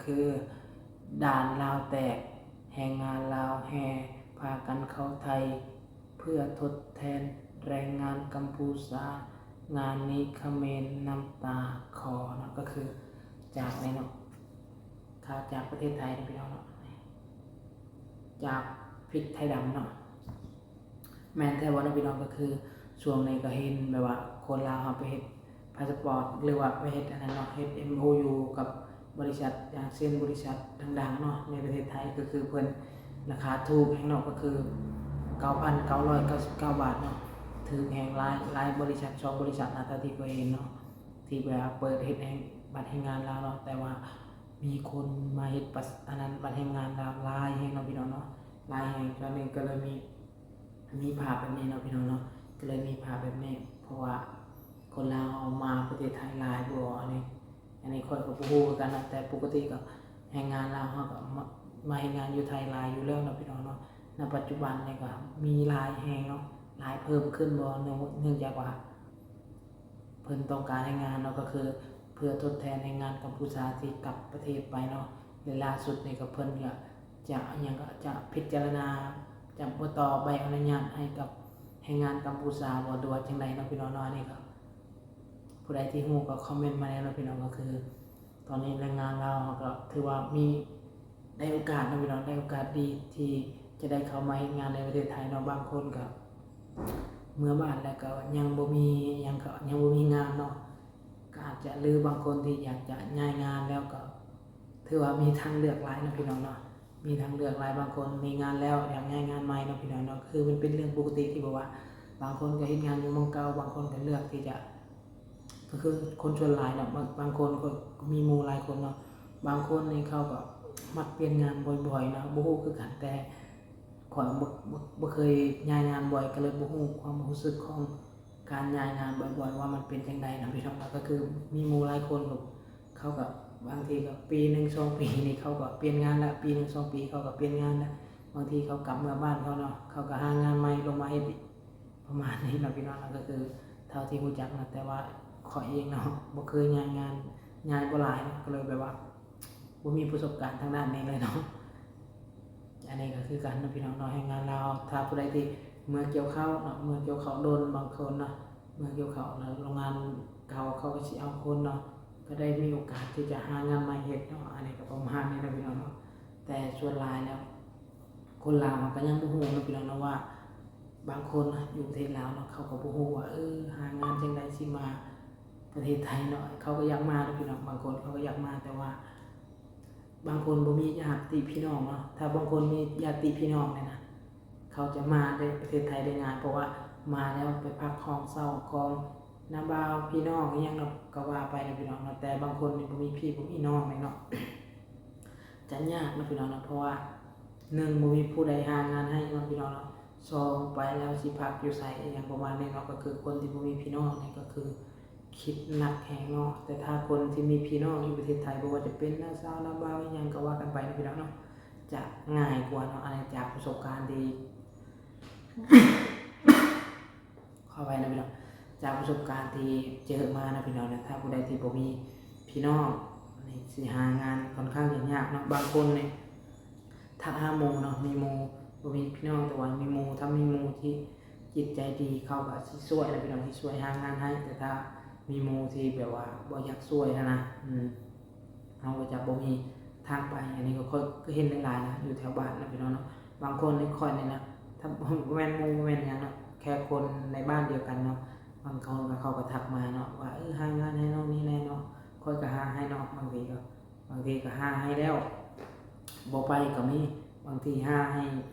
ຄື ດ່ານລາວແຕກ, ແຮງງານລາວແຫ່ພາກັນເຂົ້າໄທ ເພື່ອທົດແທນແຮງງານກຳພູຊາ, ງານນີ້ຂະເໝນນ້ຳຕາຄໍເນາະ. ກໍຄືຈາກນີ້ເນາະ ຂ່າວຈາກປະເທດໄທເນາະ ພີ່ນ້ອງເນາະ, ຈາກພິກໄທດຳເນາະ. ແມ່ນແທ້ບໍ່ເນາະ ພີ່ນ້ອງ? ກໍຄືຊ່ວງນີ້ກໍເຫັນແບບວ່າຄົນລາວເຮົາໄປເຮັດພາສະປອດ ຫຼືວ່າໄປເຮັດອັນນັ້ນເນາະ, ເຮັດເອັມໂອຢູກັບບໍລິສັດ ຢ່າງເຊັ່ນບໍລິສັດດັງໆເນາະ ໃນປະເທດໄທ, ກໍຄືເພິ່ນລາຄາຖືກແຮງເນາະ, ກໍຄືເກົ້າພັນເກົ້າຮ້ອຍເກົ້າສິບເກົ້າບາດເນາະ, ຖືກແຮງ. ຫຼາຍ ຫຼາຍບໍລິສັດ ສອງບໍລິສັດນະ ເທົ່າທີ່ຂ້ອຍເຫັນເນາະ ທີ່ແບບວ່າເປີດເຮັດແຮງ ບັດແຮງງານລາວເນາະ, ແຕ່ວ່າມີຄົນມາເຮັດບັດ ອັນນັ້ນ ບັດແຮງງານລາວຫຼາຍແຮງເນາະ ພີ່ນ້ອງເນາະ, ຫຼາຍແຮງ. ຕອນນີ້ກໍເລີຍມີ ມີພາບແບບນີ້ເນາະ ພີ່ນ້ອງເນາະ, ກໍເລີຍມີພາບແບບນີ້ ເພາະວ່າຄົນລາວເຮົາມາປະເທດໄທຫຼາຍບໍ່ ອັນນີ້ ອັນນີ້ຂ້ອຍກໍບໍ່ຮູ້ຄືກັນນະ, ແຕ່ປົກກະຕິກໍແຮງງານລາວເຮົາກໍມາ ມາເຮັດງານຢູ່ໄທຫຼາຍຢູ່ແລ້ວເນາະ ພີ່ນ້ອງເນາະ. ນະປັດຈຸບັນນີ້ກໍມີຫຼາຍແຮງເນາະ, ຫຼາຍເພີ່ມຂຶ້ນບໍ່ ເນື່ອງ ເນື່ອງຈາກວ່າ ເພິ່ນຕ້ອງການແຮງງານເນາະ, ກໍຄືເພື່ອທົດແທນແຮງງານກຳພູຊາທີ່ກັບປະເທດໄປເນາະ. ແລະ ລ່າສຸດນີ້ກໍເພິ່ນກໍຈະ ຫຍັງ ກໍຈະພິຈາລະນາ ຈະບໍ່ຕໍ່ໃບອະນຸຍາດໃຫ້ກັບແຮງງານກຳພູຊາບໍ່ ຫຼືວ່າຈັ່ງໃດເນາະ ພີ່ນ້ອງເນາະ. ອັນນີ້ກໍຜູ້ໃດທີ່ຮູ້ກໍຄອມເມັນມາແດ່ເນາະ ພີ່ນ້ອງ. ກໍຄືຕອນນີ້ແຮງງານລາວເຮົາກໍຖືວ່າມີ ໄດ້ໂອກາດເນາະ ພີ່ນ້ອງ, ໄດ້ໂອກາດດີທີ່ຈະໄດ້ເຂົ້າມາເຮັດງານໃນປະເທດໄທເນາະ. ບາງຄົນກໍເມືອບ້ານແລ້ວກໍຍັງບໍ່ມີຫຍັງ ກໍຍັງບໍ່ມີງານເນາະ, ກໍອາດຈະ ຫຼືບາງຄົນທີ່ຢາກຈະຍ້າຍງານແລ້ວ ກໍຖືວ່າມີທາງເລືອກຫຼາຍເນາະ ພີ່ນ້ອງເນາະ, ມີທາງເລືອກຫຼາຍ. ບາງຄົນມີງານແລ້ວຢາກຍ້າຍງານໃໝ່ເນາະ ພີ່ນ້ອງເນາະ. ຄືມັນເປັນເລື່ອງປົກກະຕິທີ່ແບບວ່າ ບາງຄົນກໍເຮັດງານຢູ່ໝ່ອງເກົ່າ, ບາງຄົນກໍເລືອກທີ່ຈະ ກໍຄືຄົນສ່ວນຫຼາຍເນາະ ບາງ ບາງຄົນກໍມີໝູ່ຫຼາຍຄົນເນາະ, ບາງຄົນນີ້ເຂົາກໍມັກປ່ຽນງານບ່ອຍໆເນາະ, ບໍ່ຮູ້ຄືກັນ. ແຕ່ຂ້ອຍບໍ່ ບໍ່ ບໍ່ເຄີຍຍ້າຍງານບ່ອຍ ກໍເລີຍບໍ່ຮູ້ຄວາມຮູ້ສຶກຂອງການຍ້າຍງານບ່ອຍໆວ່າມັນເປັນຈັ່ງໃດເນາະ ພີ່ນ້ອງເນາະ. ກໍຄືມີໝູ່ຫຼາຍຄົນ ເຂົາກໍບາງທີກໍປີໜຶ່ງສອງປີນີ້ ເຂົາກໍປ່ຽນງານລະ, ປີໜຶ່ງສອງປີເຂົາກໍປ່ຽນງານລະ. ບາງທີເຂົາກັບເມືອບ້ານເຂົາເນາະ, ເຂົາກໍຫາງານໃໝ່ລົງມາເຮັດອີກ ປະມານນີ້ເນາະ ພີ່ນ້ອງເນາະ. ກໍຄືເທົ່າທີ່ຮູ້ຈັກນະ, ແຕ່ວ່າຂ້ອຍເອງເນາະ ບໍ່ເຄີຍຍ້າຍງານ, ຍ້າຍບໍ່ຫຼາຍເນາະ, ກໍເລີຍແບບວ່າບໍ່ມີປະສົບການທາງດ້ານນີ້ເລີຍເນາະ. ອັນນີ້ກໍຄືກັນເນາະ ພີ່ນ້ອງເນາະ, ແຮງງານລາວ ຖ້າຜູ້ໃດທີ່ເມືອກ່ຽວເຂົ້າເນາະ, ເມືອກ່ຽວເຂົ້າດົນ ບາງຄົນເນາະ, ເມືອກ່ຽວເຂົ້າແລ້ວໂຮງງານເກົ່າເຂົາກໍຊິເອົາຄົນເນາະ, ກໍໄດ້ມີໂອກາດທີ່ຈະຫາງານໃໝ່ເຮັດເນາະ. ອັນນີ້ກໍປະມານນີ້ເນາະ ພີ່ນ້ອງເນາະ. ແຕ່ສ່ວນຫຼາຍແລ້ວ ຄົນລາວເຮົາກໍຍັງບໍ່ຮູ້ເນາະ ພີ່ນ້ອງເນາະ ວ່າບາງຄົນຢູ່ປະເທດລາວເນາະ ເຂົາກໍບໍ່ຮູ້ວ່າ ເອີ ຫາງານຈັ່ງໃດຊິມາປະເທດໄທເນາະ. ເຂົາກໍຢາກມາເນາະ ພີ່ນ້ອງ, ບາງຄົນເຂົາກໍຢາກມາ, ແຕ່ວ່າບາງຄົນບໍ່ມີຍາດຕິພີ່ນ້ອງເນາະ. ຖ້າບາງຄົນມີຍາດຕິພີ່ນ້ອງນີ້ນະ ເຂົາຈະມາໄດ້ປະເທດໄທໄດ້ງ່າຍ, ເພາະວ່າມາແລ້ວໄປພັກຫ້ອງເຊົ່າຂອງນ້າບ່າວພີ່ນ້ອງອີ່ຫຍັງເນາະ ກໍວ່າໄປເນາະ ພີ່ນ້ອງເນາະ. ແຕ່ບາງຄົນນີ້ບໍ່ມີພີ່ບໍ່ມີນ້ອງເລີຍເນາະ ຈະຍາກເນາະ ພີ່ນ້ອງເນາະ, ເພາະວ່າໜຶ່ງ ບໍ່ມີຜູ້ໃດຫາງານໃຫ້ເນາະ ພີ່ນ້ອງເນາະ, ສອງ ໄປແລ້ວຊິພັກຢູ່ໃສ ອີ່ຫຍັງປະມານນີ້ເນາະ. ກໍຄືຄົນທີ່ບໍ່ມີພີ່ນ້ອງນີ້ກໍຄືຄິດໜັກແຮງເນາະ. ແຕ່ຖ້າຄົນທີ່ມີພີ່ນ້ອງຢູ່ປະເທດໄທ ບໍ່ວ່າຈະເປັນນ້າສາວ ນ້າບ່າວ ອີ່ຫຍັງກໍວ່າກັນໄປເນາະ ພີ່ນ້ອງເນາະ, ຈະງ່າຍກວ່າເນາະ. ອັນນີ້ຈາກປະສົບການທີ່ ຂໍອະໄພນະພີ່ນ້ອງ, ຈາກປະສົບການທີ່ເຈີມານະພີ່ນ້ອງນະ, ຖ້າຜູ້ໃດທີ່ບໍ່ມີພີ່ນ້ອງນີ້ ຊິຫາງານຂ້ອນຂ້າງຈະຍາກເນາະ. ບາງຄົນນີ້ທັກຫາໝູ່ເນາະ, ມີໝູ່ ບໍ່ມີພີ່ນ້ອງ ແຕ່ວ່າມີໝູ່, ຖ້າມີໝູ່ທີ່ຈິດໃຈດີ ເຂົາກໍຊິຊ່ວຍນະພີ່ນ້ອງ, ຊິຊ່ວຍຫາງານໃຫ້. ແຕ່ຖ້າມີໝູ່ທີ່ແບບວ່າບໍ່ຢາກຊ່ວຍຫັ້ນນະ ອືມ ເຮົາກໍຈະບໍ່ມີທາງໄປ. ອັນນີ້ກໍຂ້ອຍກໍເຫັນຫຼາຍໆນະ ຢູ່ແຖວບ້ານນະພີ່ນ້ອງເນາະ. ບາງຄົນນີ້ຂ້ອຍນີ້ນະ ຖ້າບໍ່ແມ່ນໝູ່ບໍ່ແມ່ນຫຍັງເນາະ, ແຄ່ຄົນໃນບ້ານດຽວກັນເນາະ, ບາງຄົນກໍເຂົາກໍທັກມາເນາະ ວ່າ ເອີ ຫາງານໃຫ້ນ້ອງນີ້ແດ່ເນາະ, ຂ້ອຍກໍຫາໃຫ້ເນາະ. ບາງທີກໍ ບາງທີກໍຫາໃຫ້ແລ້ວບໍ່ໄປກໍມີ, ບາງທີຫາໃຫ້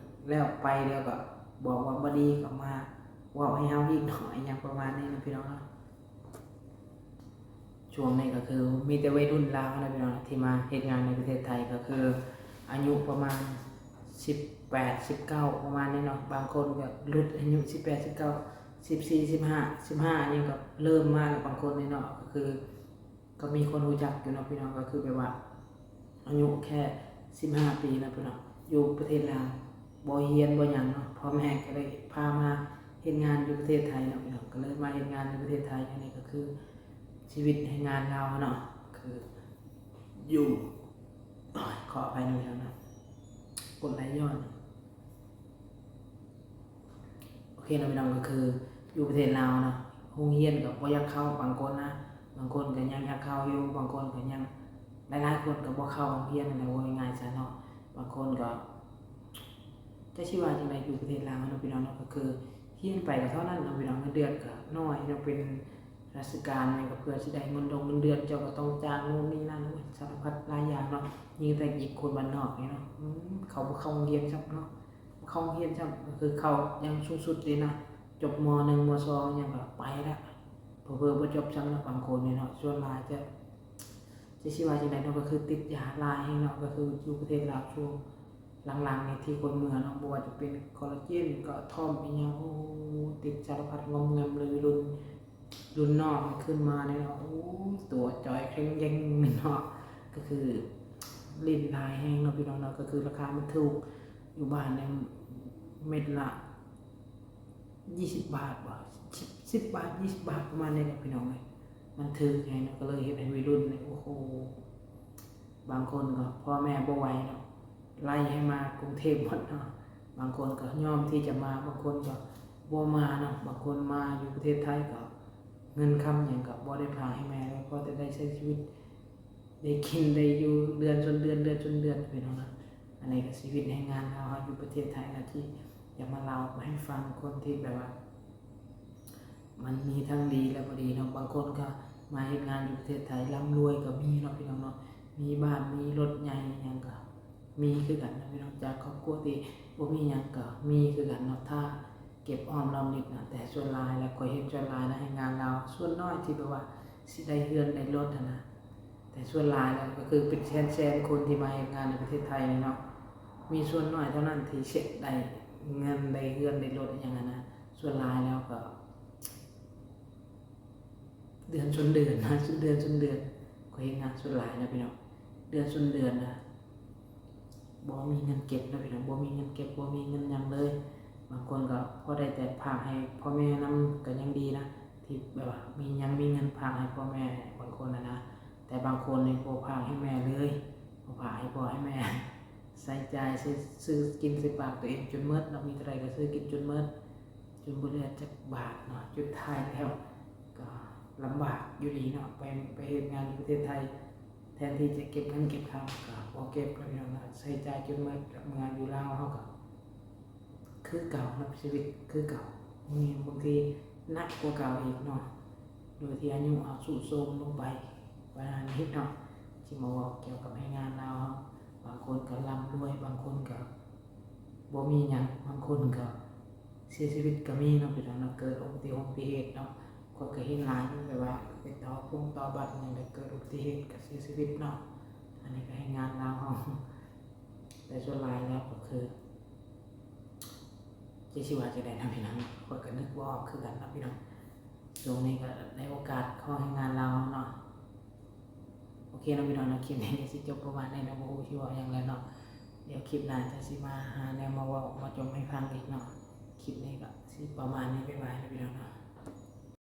ແລ້ວໄປແລ້ວກໍບອກວ່າບໍ່ດີ ກໍມາເວົ້າໃຫ້ເຮົາອີກເນາະ, ອີ່ຫຍັງປະມານນີ້ນະພີ່ນ້ອງເນາະ. ຊ່ວງນີ້ກໍຄືມີແຕ່ໄວລຸ້ນລາວນະພີ່ນ້ອງ ທີ່ມາເຮັດງານໃນປະເທດໄທ ກໍຄືອາຍຸປະມານສິບແປດ ສິບເກົ້າ ປະມານນີ້ເນາະ. ບາງຄົນກໍຫຼຸດອາຍຸສິບແປດ ສິບເກົ້າ ສິບສີ່ ສິບຫ້າ ສິບຫ້າ ອັນນີ້ກໍເລີ່ມມາແລ້ວ ບາງຄົນນີ້ເນາະ. ກໍຄື ກໍມີຄົນຮູ້ຈັກຢູ່ເນາະພີ່ນ້ອງ, ກໍຄືແບບວ່າອາຍຸແຄ່ສິບຫ້າປີເນາະພີ່ນ້ອງ, ຢູ່ປະເທດລາວ ບໍ່ຮຽນບໍ່ຫຍັງເນາະ, ພໍ່ແມ່ກໍໄດ້ພາມາເຮັດງານຢູ່ປະເທດໄທເນາະພີ່ນ້ອງ, ກໍເລີຍມາເຮັດງານຢູ່ປະເທດໄທ. ອັນນີ້ກໍຄືຊີວິດແຮງງານລາວເນາະ, ຄືຢູ່ ຂໍອະໄພນຳພີ່ນ້ອງນະ ກົດໄຫຼຍ້ອນ. ໂອເຄເນາະພີ່ນ້ອງ ກໍຄືຢູ່ປະເທດລາວເນາະ ໂຮງຮຽນກໍບໍ່ຢາກເຂົ້າບາງຄົນນະ, ບາງຄົນກໍຍັງຢາກເຂົ້າຢູ່, ບາງຄົນກໍຍັງ ຫຼາຍໆຄົນກໍບໍ່ເຂົ້າໂຮງຮຽນຫັ້ນແຫຼະ ເວົ້າງ່າຍໆຊະເນາະ. ບາງຄົນກໍ ຈັກຊິວ່າຈັ່ງໃດ ຢູ່ປະເທດລາວເນາະພີ່ນ້ອງເນາະ ກໍຄືຮຽນໄປກໍເທົ່ານັ້ນເນາະພີ່ນ້ອງ, ເງິນເດືອນກໍໜ້ອຍເນາະ, ເປັນ ລາຊະການຫຍັງກໍເພື່ອຊິໄດ້ເງິນດົງເງິນເດືອນ, ເຈົ້າກໍຕ້ອງຈ່າຍໂນ່ນນີ້ນັ້ນ ໂອ້ຍ ສາລະພັດຫຼາຍຢ່າງເນາະ. ຍິ່ງແຕ່ອີກຄົນບ້ານນອກນີ້ເນາະ ອືມ ເຂົາບໍ່ເຂົ້າໂຮງຮຽນຊ້ຳເນາະ, ບໍ່ເຂົ້າໂຮງຮຽນຊ້ຳ ກໍຄືເຂົ້າຢ່າງສູງສຸດເດນະ, ຈົບ ມໍໜຶ່ງ ມໍສອງ ຫຍັງກໍໄປລະ, ເຜີໆບໍ່ຈົບຊ້ຳເນາະ ບາງຄົນນີ້ເນາະ. ສ່ວນຫຼາຍຈະ ຈະຊິວ່າຈັ່ງໃດເນາະ ກໍຄືຕິດຢາຫຼາຍແຮງເນາະ, ກໍຄືຢູ່ປະເທດລາວຊ່ວງ ຫຼັງໆນີ້ທີ່ຄົນເມືອເນາະ ບໍ່ວ່າຈະເປັນຄໍລາເຈນ ກະທ້ອມ ອີ່ຫຍັງ ໂອ້ ຕິດສາລະພັດງອມແງມເລີຍ. ລຸ້ນ ລຸ້ນນ້ອງຂຶ້ນມານີ້ເນາະ ໂອ້ ຕົວຈ່ອຍແຂງແຢງເນາະ, ກໍຄືຫຼິ້ນຫຼາຍແຮງເນາະພີ່ນ້ອງເນາະ. ກໍຄືລາຄາມັນຖືກ ຢູ່ບ້ານນີ້ເມັດລະ ຊາວບາດບໍ ສິບ ສິບບາດ ຊາວບາດ ປະມານນີ້ແຫຼະພີ່ນ້ອງເອີຍ, ມັນຖືກແຮງເນາະ ກໍເລີຍເຮັດໃຫ້ໄວລຸ້ນນີ້ ໂອ້ໂຫ ບາງຄົນກໍພໍ່ແມ່ບໍ່ໄຫວເນາະ ໄລ່ໃຫ້ມາກຸງເທບໝົດເນາະ, ບາງຄົນກໍຍອມທີ່ຈະມາ ບາງຄົນກໍບໍ່ມາເນາະ. ບາງຄົນມາຢູ່ປະເທດໄທກໍເງິນຄຳຫຍັງກໍບໍ່ໄດ້ຝາກໃຫ້ແມ່ເລີຍ ພໍແຕ່ໄດ້ໃຊ້ຊີວິດ ໄດ້ກິນໄດ້ຢູ່ເດືອນຊົນເດືອນ ເດືອນຊົນເດືອນ ພີ່ນ້ອງນະ. ອັນນີ້ກໍຊີວິດແຮງງານລາວເຮົາຢູ່ປະເທດໄທນະ ທີ່ຈະມາເລົ່າໃຫ້ຟັງ ຄົນທີ່ແບບວ່າ ມັນມີທັງດີແລະບໍ່ດີເນາະ. ບາງຄົນກໍມາເຮັດງານຢູ່ປະເທດໄທ ລ່ຳລວຍກໍມີເນາະພີ່ນ້ອງເນາະ, ມີບ້ານມີລົດໃຫຍ່ຫຍັງກໍມີຄືກັນເນາະພີ່ນ້ອງ. ຈາກຄອບຄົວທີ່ບໍ່ມີຫຍັງກໍມີຄືກັນເນາະ ຖ້າເກັບອອມລອມລິບນະ. ແຕ່ສ່ວນຫຼາຍແລ້ວ ຂ້ອຍເຫັນສ່ວນຫຼາຍນະ ແຮງງານລາວສ່ວນນ້ອຍທີ່ແບບວ່າຊິໄດ້ເຮືອນໄດ້ລົດຫັ້ນນະ, ແຕ່ສ່ວນຫຼາຍແລ້ວກໍຄືເປັນແສນໆຄົນທີ່ມາເຮັດງານໃນປະເທດໄທນີ້ເນາະ, ມີສ່ວນນ້ອຍເທົ່ານັ້ນທີ່ເຊັດໄດ້ເງິນໄດ້ເຮືອນໄດ້ລົດອີ່ຫຍັງຫັ້ນນະ. ສ່ວນຫຼາຍແລ້ວກໍເດືອນຊົນເດືອນນະ ເດືອນຊົນເດືອນ, ຂ້ອຍເຮັດງານສ່ວນຫຼາຍນະພີ່ນ້ອງ ເດືອນຊົນເດືອນນະ ບໍ່ມີເງິນເກັບນະພີ່ນ້ອງ ບໍ່ມີເງິນເກັບ ບໍ່ມີເງິນຫຍັງເລີຍ. ບາງຄົນກໍພໍໄດ້ແຕ່ຝາກໃຫ້ພໍ່ແມ່ນຳກໍຍັງດີນະ ທີ່ແບບວ່າມີ ຍັງມີເງິນຝາກໃຫ້ພໍ່ແມ່ບາງຄົນນະນະ, ແຕ່ບາງຄົນນີ້ບໍ່ຝາກໃຫ້ແມ່ເລີຍ ບໍ່ຝາກໃຫ້ພໍ່ໃຫ້ແມ່ ໃຊ້ຈ່າຍ ຊື້ ຊື້ກິນໃສ່ປາກຕົວເອງຈົນໝົດເນາະ, ມີເທົ່າໃດກໍຊື້ກິນຈົນໝົດ ຈົນບໍ່ເຫຼືອຈັກບາດເນາະ. ສຸດທ້າຍແລ້ວກໍລຳບາກຢູ່ດີເນາະ ໄປ ໄປເຮັດງານຢູ່ປະເທດໄທ ແທນທີ່ຈະເກັບເງິນເກັບຄຳກໍບໍ່ເກັບເນາະພີ່ນ້ອງເນາະ, ໃຊ້ຈ່າຍຈົນໝົດ. ເມື່ອຢູ່ລາວເຮົາກໍຄືເກົ່າເນາະ ຊີວິດຄືເກົ່າ ມີບາງທີໜັກກວ່າເກົ່າອີກເນາະ ໂດຍທີ່ອາຍຸເຮົາຊຸໂຊມລົງໄປປະມານນີ້ເນາະ. ຊິມາເວົ້າກ່ຽວກັບແຮງງານລາວເຮົາ ບາງຄົນກໍລ່ຳລວຍ ບາງຄົນກໍ ບໍ່ມີຫຍັງ ບາງຄົນກໍເສຍຊີວິດກໍມີເນາະພີ່ນ້ອງເນາະ, ເກີດອຸບັດຕິ ອຸບັດຕິເຫດເນາະ. ຂ້ອຍກໍເຫັນຫຼາຍຢູ່ ແບບວ່າໄປຕໍ່ພົງຕໍ່ບັດຫຍັງ ແລ້ວເກີດອຸບັດຕິເຫດກໍເສຍຊີວິດເນາະ. ອັນນີ້ກໍແຮງງານລາວເຮົາ ແຕ່ສ່ວນຫຼາຍແລ້ວກໍຄື ຈັກຊິວ່າຈັ່ງໃດເນາະພີ່ນ້ອງ, ຂ້ອຍກໍນຶກບໍ່ອອກຄືກັນເນາະພີ່ນ້ອງ. ຊ່ວງນີ້ກໍໃນໂອກາດຂອງແຮງງານລາວເນາະ. ໂອເຄເນາະພີ່ນ້ອງເນາະ, ຄລິບນີ້ກໍຊິຈົບປະມານນີ້ເນາະ, ບໍ່ຮູ້ຊິເວົ້າຫຍັງແລ້ວເນາະ. ດຽວຄລິບໜ້າຈະຊິມາຫາແນວມາເວົ້າມາຈົ່ມໃຫ້ຟັງອີກເນາະ. ຄລິບນີ້ກໍຊິປະມານນີ້, ບາຍບາຍເນາະພີ່ນ້ອງເນາະ.